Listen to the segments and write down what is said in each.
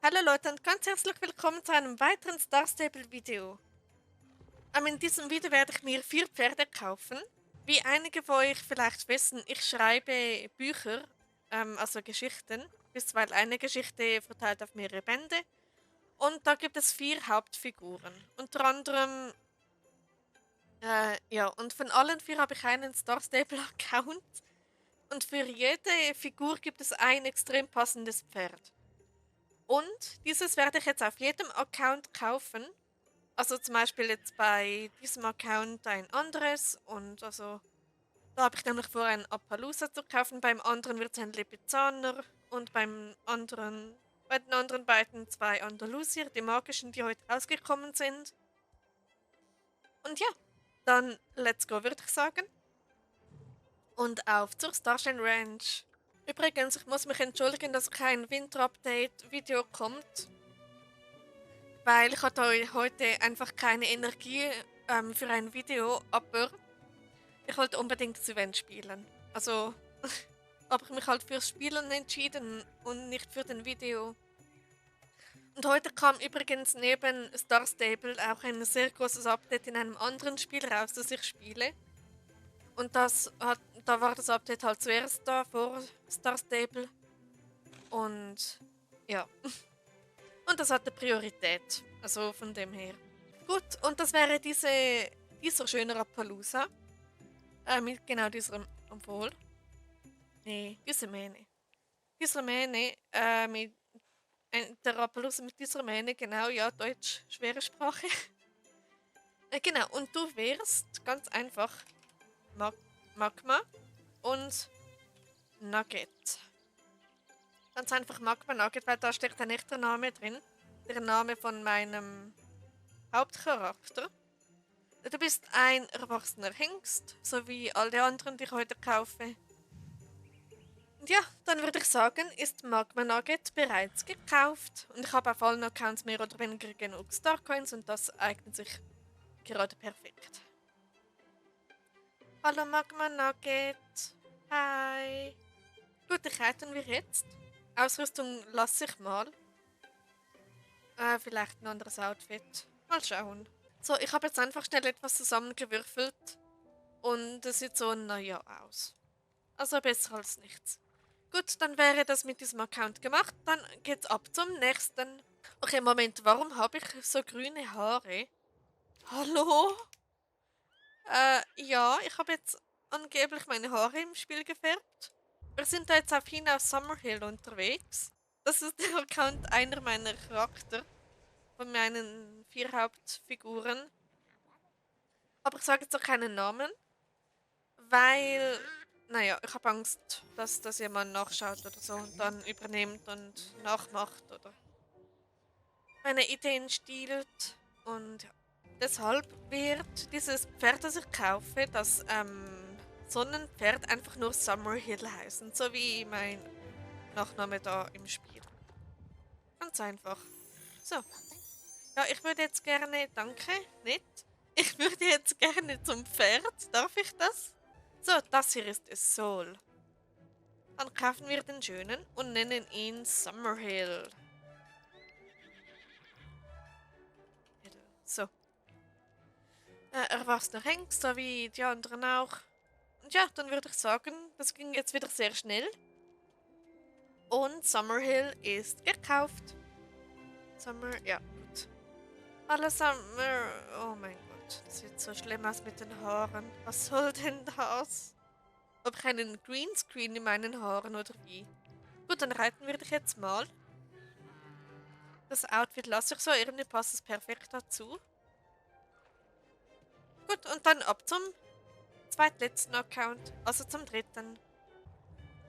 Hallo Leute und ganz herzlich willkommen zu einem weiteren Star Stable Video. In diesem Video werde ich mir 4 Pferde kaufen. Wie einige von euch vielleicht wissen, ich schreibe Bücher, also Geschichten, bisweilen eine Geschichte verteilt auf mehrere Bände. Und da gibt es 4 Hauptfiguren. Unter anderem, ja, und von allen 4 habe ich einen Star Stable Account. Und für jede Figur gibt es ein extrem passendes Pferd. Und dieses werde ich jetzt auf jedem Account kaufen. Also zum Beispiel jetzt bei diesem Account ein anderes und also da habe ich nämlich vor, einen Appaloosa zu kaufen. Beim anderen wird es ein Lipizzaner und bei den anderen beiden 2 Andalusier, die magischen, die heute rausgekommen sind. Und ja, dann let's go, würde ich sagen. Und auf zur Starshine Ranch. Übrigens, ich muss mich entschuldigen, dass kein Winter-Update-Video kommt. Weil ich hatte heute einfach keine Energie für ein Video, aber ich wollte unbedingt das Event spielen. Also habe ich mich halt fürs Spielen entschieden und nicht für den Video. Und heute kam übrigens neben Star Stable auch ein sehr großes Update in einem anderen Spiel raus, das ich spiele. Und da war das Update halt zuerst da vor Star Stable. Und ja. Und das hatte Priorität. Also von dem her. Gut, und das wäre dieser schöne Appaloosa. Mit genau diesem, obwohl. Nee, diese Mähne. Dieser Mähne, der Appaloosa mit dieser Mähne, genau, ja, Deutsch, schwere Sprache. Genau, und du wärst ganz einfach Mag Magma und Nugget. Ganz einfach Magma Nugget, weil da steckt ein echter Name drin. Der Name von meinem Hauptcharakter. Du bist ein erwachsener Hengst, so wie alle anderen, die ich heute kaufe. Und ja, dann würde ich sagen, ist Magma Nugget bereits gekauft. Und ich habe auf allen Accounts mehr oder weniger genug Starcoins und das eignet sich gerade perfekt. Hallo Magma Nugget. Hi. Gut, ich reiten wir jetzt. Ausrüstung lasse ich mal. Vielleicht ein anderes Outfit. Mal schauen. So, ich habe jetzt einfach schnell etwas zusammengewürfelt. Und es sieht so naja aus. Also besser als nichts. Gut, dann wäre das mit diesem Account gemacht. Dann geht's ab zum nächsten. Okay, Moment, warum habe ich so grüne Haare? Hallo? Ja, ich habe jetzt angeblich meine Haare im Spiel gefärbt. Wir sind da jetzt auf Hinaus Summerhill unterwegs. Das ist der Account einer meiner Charakter. Von meinen 4 Hauptfiguren. Aber ich sage jetzt auch keinen Namen. Weil, naja, ich habe Angst, dass das jemand nachschaut oder so und dann übernimmt und nachmacht oder meine Ideen stiehlt. Und ja. Deshalb wird dieses Pferd, das ich kaufe, das Sonnenpferd, einfach nur Summerhill heißen. So wie mein Nachname da im Spiel. Ganz einfach. So. Ja, ich würde jetzt gerne, danke, nett. Ich würde jetzt gerne zum Pferd. Darf ich das? So, das hier ist es Soul. Dann kaufen wir den schönen und nennen ihn Summerhill. So. Erwachsener Hengst, so wie die anderen auch. Und ja, dann würde ich sagen, das ging jetzt wieder sehr schnell. Und Summerhill ist gekauft. Ja, gut. Hallo Summer. Oh mein Gott, das sieht so schlimm aus mit den Haaren. Was soll denn das? Habe ich einen Greenscreen in meinen Haaren oder wie? Gut, dann reiten wir dich jetzt mal. Das Outfit lasse ich so, irgendwie passt es perfekt dazu. Gut, und dann ab zum zweitletzten Account, also zum dritten.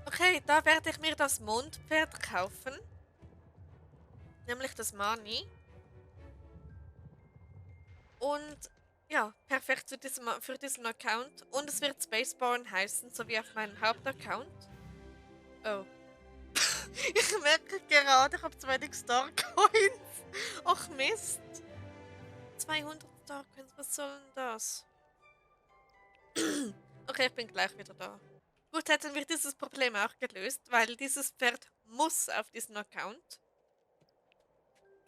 Okay, da werde ich mir das Mondpferd kaufen. Nämlich das Mani. Und ja, perfekt für diesen Account. Und es wird Spaceborn heißen, so wie auf meinem Hauptaccount. Oh. Ich merke gerade, ich habe zu wenig Starcoins. Ach Mist. 200 Starcoins, was soll denn das? Okay, ich bin gleich wieder da. Gut, hätten wir dieses Problem auch gelöst, weil dieses Pferd muss auf diesen Account.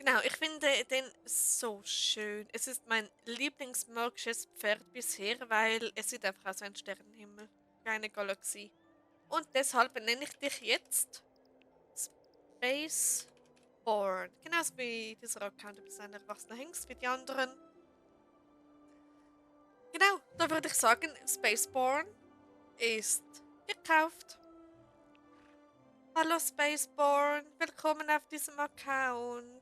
Genau, ich finde den so schön. Es ist mein lieblingsmagisches Pferd bisher, weil es sieht einfach aus wie ein Sternenhimmel, wie eine Galaxie. Und deshalb nenne ich dich jetzt Spaceborn. Genauso wie dieser Account, du bist ein erwachsener Hengst wie die anderen. Genau, da würde ich sagen, Spaceborn ist gekauft. Hallo Spaceborn, willkommen auf diesem Account.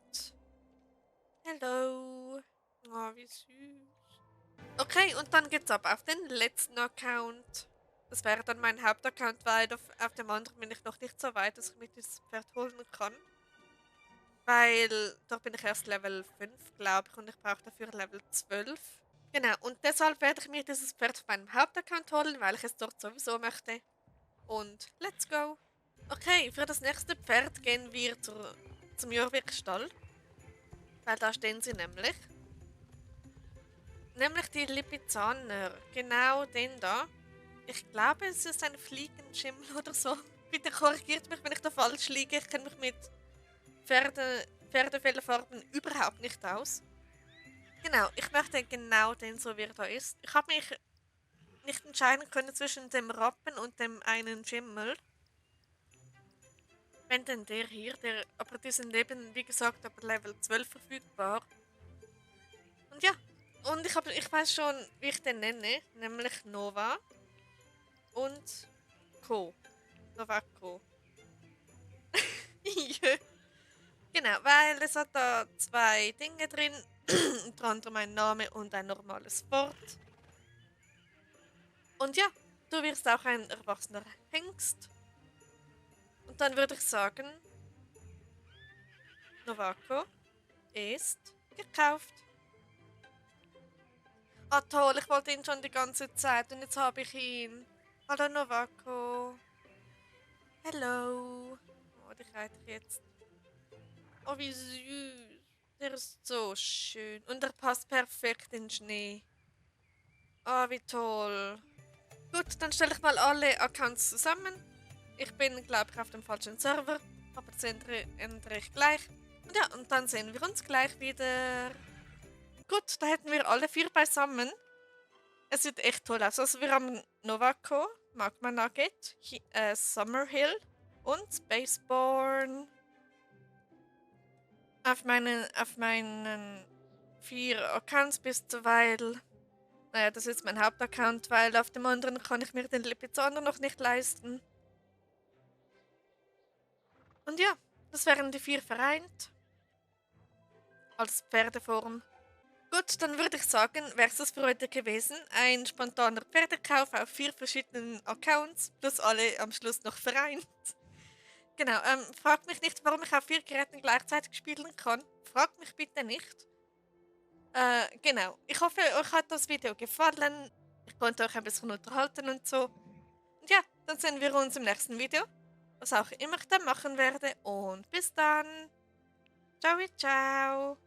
Hello. Oh, wie süß. Okay, und dann geht's ab auf den letzten Account. Das wäre dann mein Hauptaccount, weil auf dem anderen bin ich noch nicht so weit, dass ich mir das Pferd holen kann. Weil da bin ich erst Level 5, glaube ich, und ich brauche dafür Level 12. Genau, und deshalb werde ich mir dieses Pferd auf meinem Hauptaccount holen, weil ich es dort sowieso möchte. Und let's go! Okay, für das nächste Pferd gehen wir zum Jorvik-Stall. Weil da stehen sie nämlich. Nämlich die Lipizzaner. Genau den da. Ich glaube, es ist ein Fliegenschimmel oder so. Bitte korrigiert mich, wenn ich da falsch liege. Ich kenne mich mit Pferdefellfarben überhaupt nicht aus. Genau, ich möchte genau den, so wie er da ist. Ich habe mich nicht entscheiden können zwischen dem Rappen und dem einen Schimmel. Wenn denn der hier, aber die sind eben, wie gesagt, ab Level 12 verfügbar. Und ja, und ich weiß schon, wie ich den nenne, nämlich Nova und Co. Novako. Ja. Genau, weil es hat da zwei Dinge drin, unter anderem ein Name und ein normales Wort. Und ja, du wirst auch ein erwachsener Hengst. Und dann würde ich sagen, Novako ist gekauft. Ah toll, ich wollte ihn schon die ganze Zeit und jetzt habe ich ihn. Hallo Novako. Hello. Oh, dich reite ich jetzt. Oh, wie süß. Der ist so schön. Und er passt perfekt in den Schnee. Oh, wie toll. Gut, dann stelle ich mal alle Accounts zusammen. Ich bin, glaube ich, auf dem falschen Server. Aber das ändere ich gleich. Und ja, und dann sehen wir uns gleich wieder. Gut, da hätten wir alle 4 beisammen. Es sieht echt toll aus. Also wir haben Novako, Magma Nugget, Summerhill und Spaceborn. Auf meinen 4 Accounts bis zur Weil. Naja, das ist mein Hauptaccount, weil auf dem anderen kann ich mir den Lipizzaner noch nicht leisten. Und ja, das wären die 4 vereint. Als Pferdeform. Gut, dann würde ich sagen, wäre es das für heute gewesen. Ein spontaner Pferdekauf auf 4 verschiedenen Accounts, plus alle am Schluss noch vereint. Genau, fragt mich nicht, warum ich auf 4 Geräten gleichzeitig spielen kann. Fragt mich bitte nicht. Genau, ich hoffe, euch hat das Video gefallen. Ich konnte euch ein bisschen unterhalten und so. Und ja, dann sehen wir uns im nächsten Video. Was auch immer ich dann machen werde. Und bis dann. Ciao, ciao.